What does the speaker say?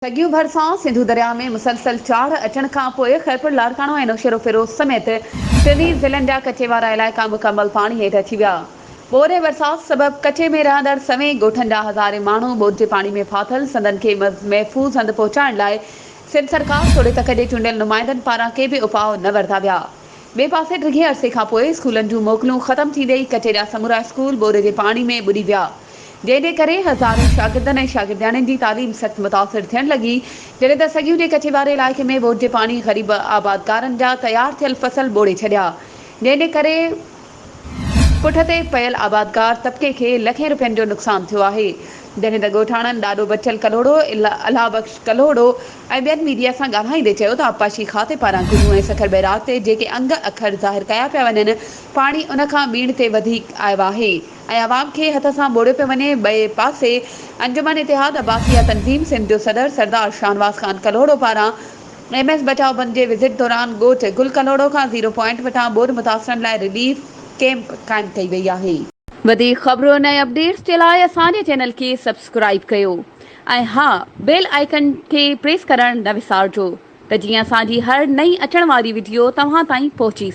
سڳيون ڀرسان سنڌو درياء ۾ مسلسل چاڙهه اچڻ کان پوء خيرپور، لاڙڪاڻو ۽ نوشهروفيروز سميت ٽنهي ضلعن جا ڪچي وارا علائقا مڪمل پاڻي هيٺ اچي ويا. ٻوڏ ۽ برسات سبب ڪچي ۾ رهندڙ سوين ڳوٺن جا هزارين ماڻهو ٻوڏ جي پاڻي ۾ ڦاٿل سندن کي محفوظ هنڌ پهچائڻ لاء سنڌ سرڪار توڙي تڪ جي چونڊيل نمائندن پاران ڪي به اپاء نه ورتا ويا. ٻئي پاسي ڊگهي عرصي کان پوء اسڪولن جون موڪلون ختم ٿيندي ئي ڪچي جا سمورا اسڪول ٻوڏ جي پاڻي ۾ ٻڏي ويا، جنهن جي ڪري هزارين شاگردن ۽ شاگردياڻين جي تعليم سخت متاثر ٿيڻ لڳي، جڏهن ته سڳيون جي ڪچي واري علائقي ۾ ٻوڏ جي پاڻي غريب آبادگارن جا تيار ٿيل فصل ٻوڙي ڇڏيا، جنهن جي ڪري پٺ تي پيل آبادگار طبقي کي لکين رپين جو نقصان ٿيو آهي، جڏهن ته ڳوٺاڻن ڏاڏو بچل ڪلهوڙو، الهه بخش ڪلهوڙو ۽ ٻين ميڊيا سان ڳالهائيندي چيو ته آبپاشي کاتي پاران گڊو ۽ سکر بئراج تي جيڪي انگ اکر ظاهر ڪيا پيا وڃن پاڻي ان کان ٻيڻ تي وڌيڪ آيو آهي ۽ عوام کي هٿ سان ٻوڙيو پيو وڃي ٻئي پاسي انجمن اتحاد عباسيه تنظيم سنڌ جو صدر سردار شاهنواز خان ڪلهوڙو پاران ايم ايس بچاء بند جي وزٽ دوران ڳوٺ گل ڪلهوڙو کان زيرو پوائنٽ وٽان ٻوڏ متاثرن لاء رليف ڪئمپ قائم ڪئي وئي آهي. وڌيڪ خبرن ۽ اپڊيٽس جي لاء اسان جي چينل کي سبسڪرائيب ڪيو ۽ ها بيل آئيڪن کي پريس ڪرڻ نه وسارجو ته جيئن اسان جي هر نئين اچڻ واري وڊيو توهان تائين پهچي.